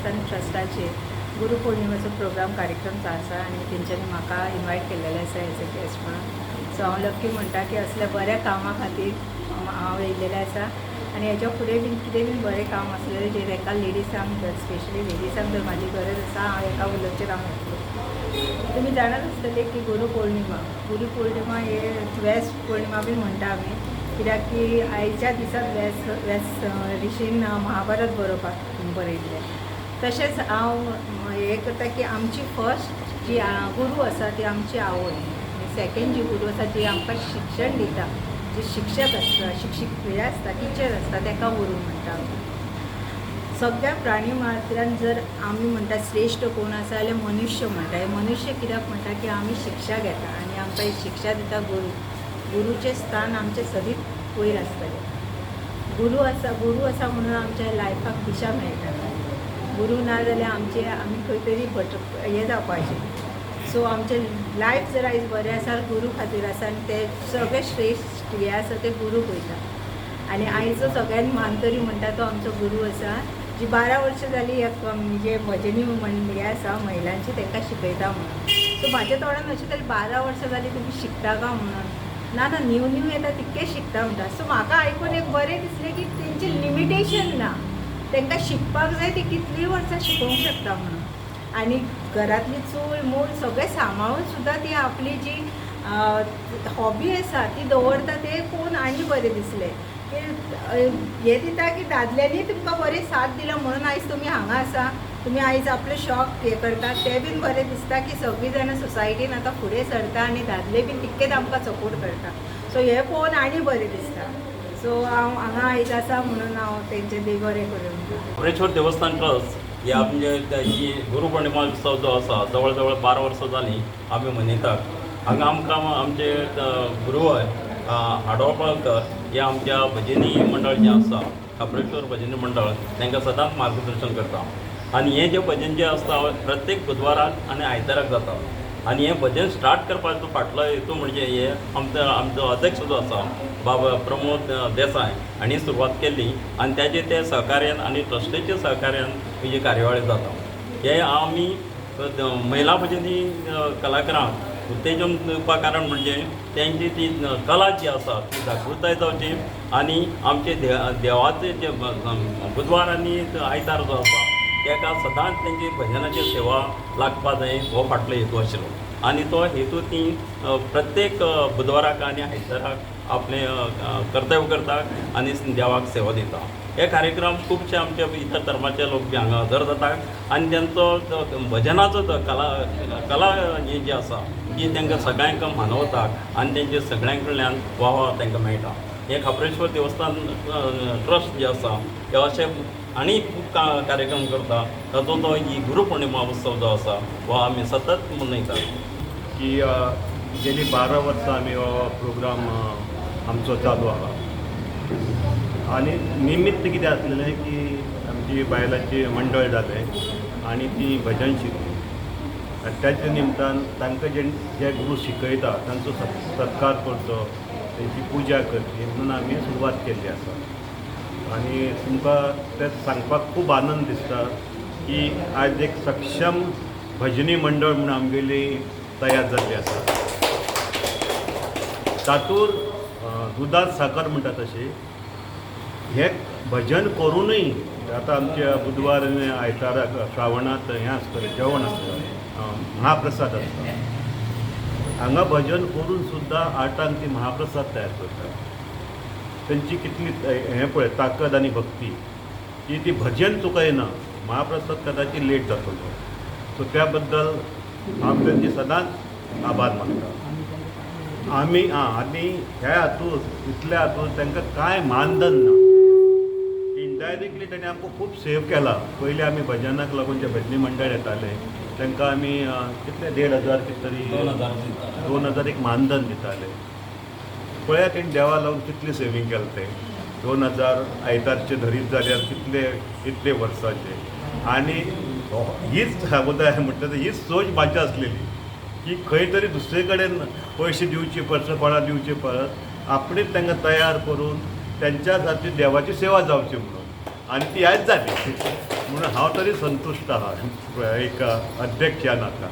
देवस्थान ट्रस्टाचे गुरू पौर्णिमेचो प्रोग्राम कार्यक्रम आसा आनी तेंच्यांनी म्हाका इनवायट केल्लेलें आसा एज अ गेस्ट म्हणून. सो हांव लक्की म्हणटा की असल्या बऱ्या कामा खातीर हांव येयलेलें आसा आनी हेच्या फुडें बीन कितें बीन बरें काम आसलेलें जें तांकां लेडिसांक जर स्पेशली लेडिसांक जर म्हाजी गरज आसा, हांव एका उलोवचेर हांव येतलें. तुमी जाणात आसतले की गुरू पौर्णिमा, गुरू पौर्णिमा हे व्यास पौर्णिमा बीन म्हणटा आमी, कित्याक की आयच्या दिसाक व्यास व्यास ऋषीन महाभारत बरोवपाक बरयल्लें. तशेंच हांव हें करता की आमची फर्स्ट जी गुरू आसा ती आमची आवय आनी सेकेंड जी गुरू आसा, जी आमकां शिक्षण दिता, जी शिक्षक आसता, शिक्षीक हे आसता, टिचर आसता, ताका गुरू म्हणटा आमी. सगळ्या प्राणी मात्रान जर आमी म्हणटा श्रेश्ठ कोण आसा जाल्यार मनुष्य म्हणटा. हे मनुष्य कित्याक म्हणटा की आमी शिक्षा घेता आनी आमकां ही शिक्षा दिता गुरू. गुरूचें स्थान आमचें सदींच वयर आसतलें. गुरू आसा, गुरू आसा म्हणून आमच्या लायफाक दिशा मेळटा. गुरू ना जाल्यार आमचे आमी खंय तरी भट हें जावपाचें. सो आमचें लायफ जर आयज बरें आसा, गुरू खातीर आसा आनी ते सगळे श्रेश्ठ हें आसा ते गुरूक वयता. आनी आयचो सगळ्यान मानकरी म्हणटा तो आमचो गुरू आसा, जी 12 वर्सां जाली एक जे भजनी म्हण हें आसा महिलांची, तांकां शिकयता म्हणून. सो म्हाज्या तोंडान अशें जालें, 12 वर्सां जालीं तुमी शिकता का म्हणून. ना ना, न्यू न्यू येता तितकें शिकता म्हणटा. सो म्हाका आयकून एक बरें दिसलें की तेंचें लिमिटेशन ना, तांकां शिकपाक जाय ती कितलींय वर्सां शिकोवंक शकता म्हणून. आनी घरांतली चूल मूल सगळें सांबाळून सुद्दां ती आपली जी हॉबी आसा ती दवरता, तें पळोवन आनी बरें दिसलें की हें दिता की दादल्यांनी तुमकां बरें साथ दिला म्हणून आयज तुमी हांगा आसा. तुमी आयज आपले शॉक हे करतात ते बीन बरें दिसता की सगळीं जाणां सोसायटीन आतां फुडें सरता आनी दादले बीन तितकेच आमकां सपोर्ट करता. सो हें पळोवन आनी बरें दिसता. सो हांव हांगा आयज आसा म्हणून हांव तेंचें देव बरें करूं म्हणटा. खाप्रेश्वर देवस्थान ट्रस्ट ही आमचे ही गुरुपौर्णिमा उत्सव जो आसा, जवळ जवळ 12 वर्सां जालीं आमी मनयतात. हांगा आमकां आमचे गुरुवर आडवापाळकर हे आमच्या भजनी मंडळ जें आसा, खाप्रेश्वर भजनी मंडळ, तांकां सदांच मार्गदर्शन करता. आनी हें जें भजन जें आसता प्रत्येक बुधवाराक आनी आयताराक जाता. आनी हें भजन स्टार्ट करपाचो फाटलो हेतू म्हणजे हे आमचो अध्यक्ष जो आसा बाबा प्रमोद देसाय हांणी सुरवात केल्ली आनी ताजे ते सहकार्यान आनी ट्रस्टीच्या सहकार्यान ही जी कार्यावळी जाता. हे आमी महिला भजनी कलाकारांक उत्तेजन दिवपा कारण म्हणजे तेंची ती कला जी आसा ती जागृताय जावची आनी आमचे देवाचे जे बुधवार आनी आयतार जो आसा तेका सदांच तेंची भजनाची सेवा लागपा जाय, हो फाटलो हेतू आशिल्लो. आनी तो हेतू ती प्रत्येक बुधवाराक आनी आयताराक आपलें कर्तव्य करता आनी देवाक सेवा दिता. हे कार्यक्रम खुबशे आमचे इतर धर्माचे लोक बी हांगा हजर जातात आनी तेंचो जो भजनाचो जो कला कला ही जी आसा ती तांकां सगळ्यांक मानवता आनी तेंचे सगळ्यां कडल्यान वाह तांकां मेळटा. हें खाप्रेश्वर देवस्थान ट्रस्ट जे आसा हे अशे आनी खूब कार्यक्रम करता. तातूंत ही गुरुपौर्णिमा उत्सव जो आसा हो आमी सतत मनयतात. की गेली 12 वर्सां आमी हो प्रोग्राम आमचो चालू आहा आनी निमित्त कितें आसलेलें की आमची बायलांची मंडळ जालें आनी ती भजन शिकली आनी त्याच्या निमतान तांकां जे जे गुरू शिकयता तांचो सत्कार करचो, तेंची पुजा करची म्हणून आमी सुरवात केल्ली आसा. आनी तुमकां तें सांगपाक खूब आनंद दिसता की आज एक सक्षम भजनी मंडळ म्हूण आमगेली तयार जाल्ली आसा. तातूंत दुदांत साकर म्हणटा तशी हें भजन करुनूय आतां आमच्या बुधवार आनी आयताराक श्रावणांत हें आसतलें, जेवण आसतलें, महाप्रसाद आसता. हांगा भजन करून सुद्दां 8 ती महाप्रसाद तयार करतात. तेंची कितली हें पळय ताकद आनी भक्ती की ती भजन चुकयना, महाप्रसाद कदाचित लेट जातलो. सो त्या बद्दल हांव तेंचे सदांच आभार मानता आमी. आं, आनी ह्या हातूंत इतल्या हातूंत तांकां कांय मानधन ना. इनडायरेक्टली ताणें आमकां खूब सेव केला. पयलीं आमी भजनाक लागून जे भजनी मंडळ येताले तांकां आमी कितले, 1500 कितें तरी. 2000 दिता. 2000 एक मानधन दिताले. पळयात तेणी देवा लागून कितलें सेवींग केलें तें. 2000 आयतारचे धरीत जाल्यार कितले इतले वर्साचे. आनी हीच समुदाय म्हणटा हीच सोच म्हाजी आसलेली की खंय तरी दुसरे कडेन पयशे दिवचे परस कोणा दिवचे परस आपणेच तांकां तयार करून त्यांच्या सारकी देवाची सेवा जावची म्हणून. आनी ती आयज जाली. म्हणून हांव तरी संतुश्ट आहा एक अध्यक्ष ह्या नात्यान.